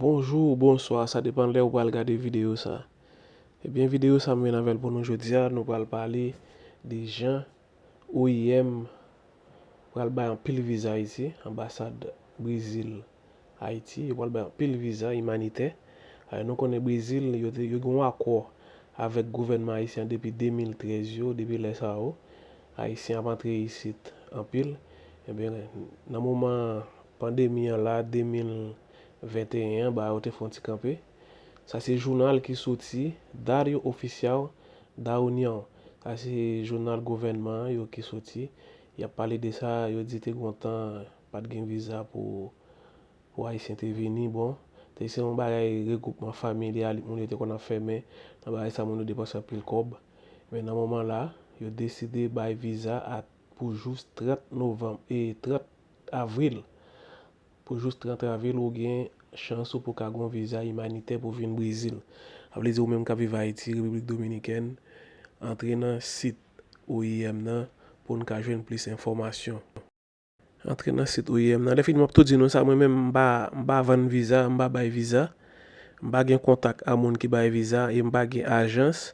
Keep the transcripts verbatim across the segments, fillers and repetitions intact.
Bonjou ou bonswa, sa depann lè ou pral gade videyo sa. Ebyen, videyo sa m vin avè l pou nou jodi a, nou pral pale de jan O I M pral bay anpil viza Ayiti, anbasad Brezil Ayiti, yo pral bay anpil viza imanitè. Eh, nou konnen Brezil, yo te, yo gen yon akò avèk gouvènman ayisyen an depi de mil trèz yo, depi lè sa yo, Ayisyen ap antre isit anpil. Ebyen, nan moman pandemi an la, de mil venteyen an, bagay yo te fè yon ti kanpe. Sa se jounal ki soti, Diário Oficial da União. Sa se jounal gouvènman an yo ki soti. Y ap pale de sa, yo di te gen yon tan pa t gen viza pou, pou Ayisyen te vini. Bon, te se yon bagay regwoupman familyal, moun yo te konn ap fè, men nan bagay sa, moun yo depanse anpil kòb. Men nan moman la, yo deside bay viza a, pou jous trant novanm, e trant avril. Pou jous trant avril, ou gen chans ou pou ka gen yon viza imanitè pou vin Brezil. Sa vle di ou menm k ap viv Ayiti, Repiblik Dominikèn, antre nan sit O I M nan pou n ka jwenn plis enfòmasyon. Antre nan sit O I M nan. Lè fini, m ap tou di nou sa, mwen menm, m pa, m pa vann viza, m pa bay viza. M pa gen kontak a moun ki bay viza e m pa gen ajans,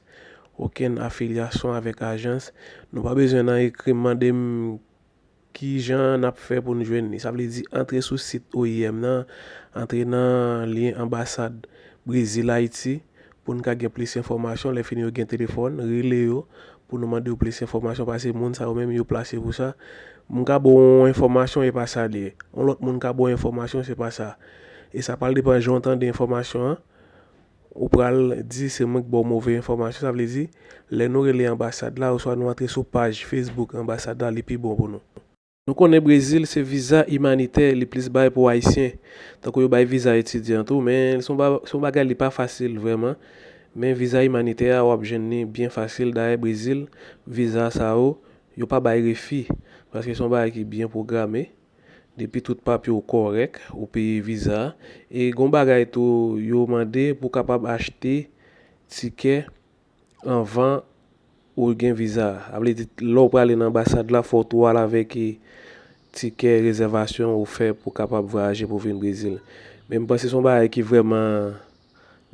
okenn afilyasyon avèk ajans. Nou pa bezwen nan ekri m, mande m ki jan n ap fè pou n jwenn li. Sa vle di, antre sou sit O I M nan, antre nan lyen anbasad Brezil Ayiti pou n ka gen plis enfòmasyon. Lè fini, yo gen telefòn, rele yo pou nou mande yo plis enfòmasyon, paske moun sa yo menm, yo plase pou sa. M ka ba w yon enfòmasyon, e pa sa l ye. Yon lòt moun ka ba w enfòmasyon, se pa sa. E sa pral depann jan w tande enfòmasyon an. Ou pral di se mwen k ba w move enfòmasyon, sa vle di, lè nou rele anbasad la, oswa nou antre sou paj Facebook anbasad la, li pi bon pou nou. Nou konnen Brezil se viza imanitè li plis bay pou Ayisyen, tankou yo bay viza etidyan tou, men se yon ba-, se yon bagay li pa fasil vrèman. Men viza imanitè a, w ap jwenn li byen fasil. Dayè, Brezil, viza sa yo, yo pa bay refi, paske se yon bagay ki byen pwograme. Depi tout papye w kòrèk, ou peye viza a. E gen yon bagay tou, yo mande pou w kapab achte tikè anvan ou gen viza a. Sa vle di, lè w prale nan anbasad la, fò w tou al avèk, e, tikè rezèvasyon ou fè pou w kapab vwayaje pou w vin Brezil. Men m panse se yon bagay ki vrèman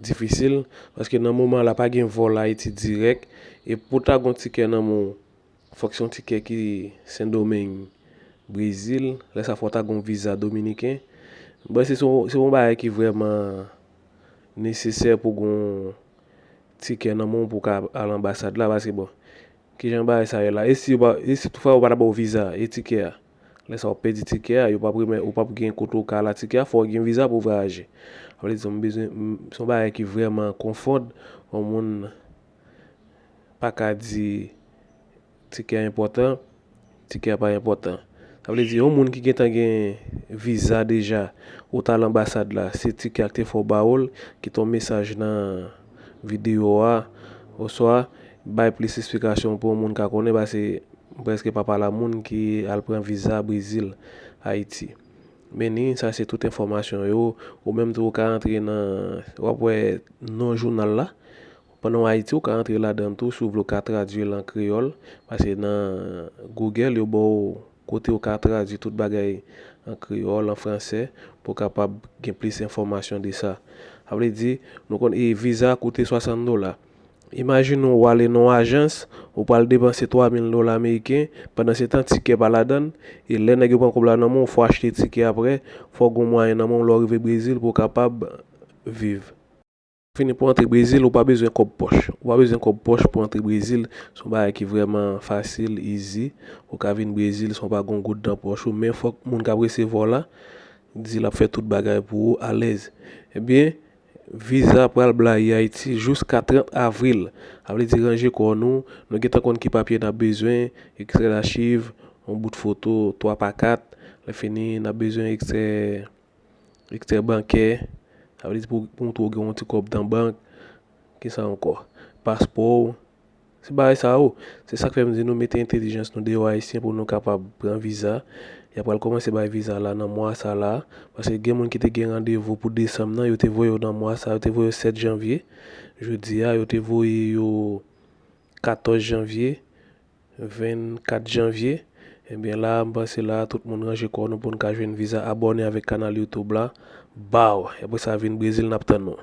difisil, paske nan moman la pa gen vòl Ayiti dirèk, e pou w ta gen yon tikè nan men w, fòk se yon tikè ki Sendomeng, Brezil, lè sa fò w ta gen yon viza dominiken. M panse se yon, se yon bagay ki vrèman nesesè pou gen yon tikè nan men w pou w ka al anbasad la, paske bon, kijan bagay sa ye la? E si yo pa, e si toutfwa yo pa ta ba w viza, e tikè a? Lè sa w ap pèdi tikè a, yo p ap remèt, ou p ap gen kote w ka al a tikè a, fò w gen viza pou w vwayaje. Sa vle di, m bezwen, m, se yon bagay ki vrèman konfonn, yon moun pa ka di tikè a enpòtan, tikè a pa enpòtan. Sa vle di, yon moun ki gentan gen viza deja, ou t al anbasad la, se tikè a k te fè w ba w l, kite yon mesaj nan videyo a, oswa bay plis esplikasyon pou yon moun ka konnen, paske m prèske pa pale a moun ki al pran viza Brezil, Ayiti. Men ni, sa se tout enfòmasyon yo. Ou menm tou, ou ka antre nan, w ap wè non jounal la. Pandan w Ayiti, ou ka antre ladan l tou, si w vle, ou ka tradui l an kreyòl. Paske nan Google, yo ba w kote ou ka tradui tout bagay an kreyòl, an fransè, pou w kapab gen plis enfòmasyon de sa. Sa vle di, nou konn, e viza a koute swasant dola. Imajine w, w ale nan yon ajans, ou pral depanse twa mil dola ameriken, pandan se tan tikè pa ladan l, e lè nèg yo pran kòb la nan men w, fò w achte tikè apre, fò w gen yon mwayen nan men w lè w rive Brezil pou w kapab viv. Fini pou w antre Brezil, ou pa bezwen kòb pòch. Ou pa bezwen kòb pòch pou w antre Brezil, se yon bagay ki vrèman fasil, easy. Ou ka vin Brezil san w pa gen yon goud nan pòch ou, men fòk moun k ap resevwa w la di l ap fè tout bagay pou ou alèz. Ebyen, viza pral blayi Ayiti jiska trant avril. Sa vle di ranje kò nou, nou gentan konn ki papye n ap bezwen, ekstrè dachiv, yon bout foto, twa pa kat, lè fini n ap bezwen ekstrè, ekstrè bankè, sa vle di pou, pou montre w gen yon ti kòb nan bank, kisa ankò? Paspò w, Se bagay sa yo. Se sa k fè m di nou mete entèlijans nou deyò ayisyen pou nou kapab pran viza. Y ap pral kòmanse bay viza la nan mwa sa la. Paske gen moun ki te gen randevou pou desanm nan, yo te voye yo nan mwa sa, yo te voye yo sèt janvye. Jodi a, yo te voye yo katòz janvye, vennkat janvye. Ebyen la, m panse la, tout moun ranje kò nou pou n ka jwenn viza. Abòne avèk kanal YouTube la. Baw, apre sa vin Brezil, n ap tann nou.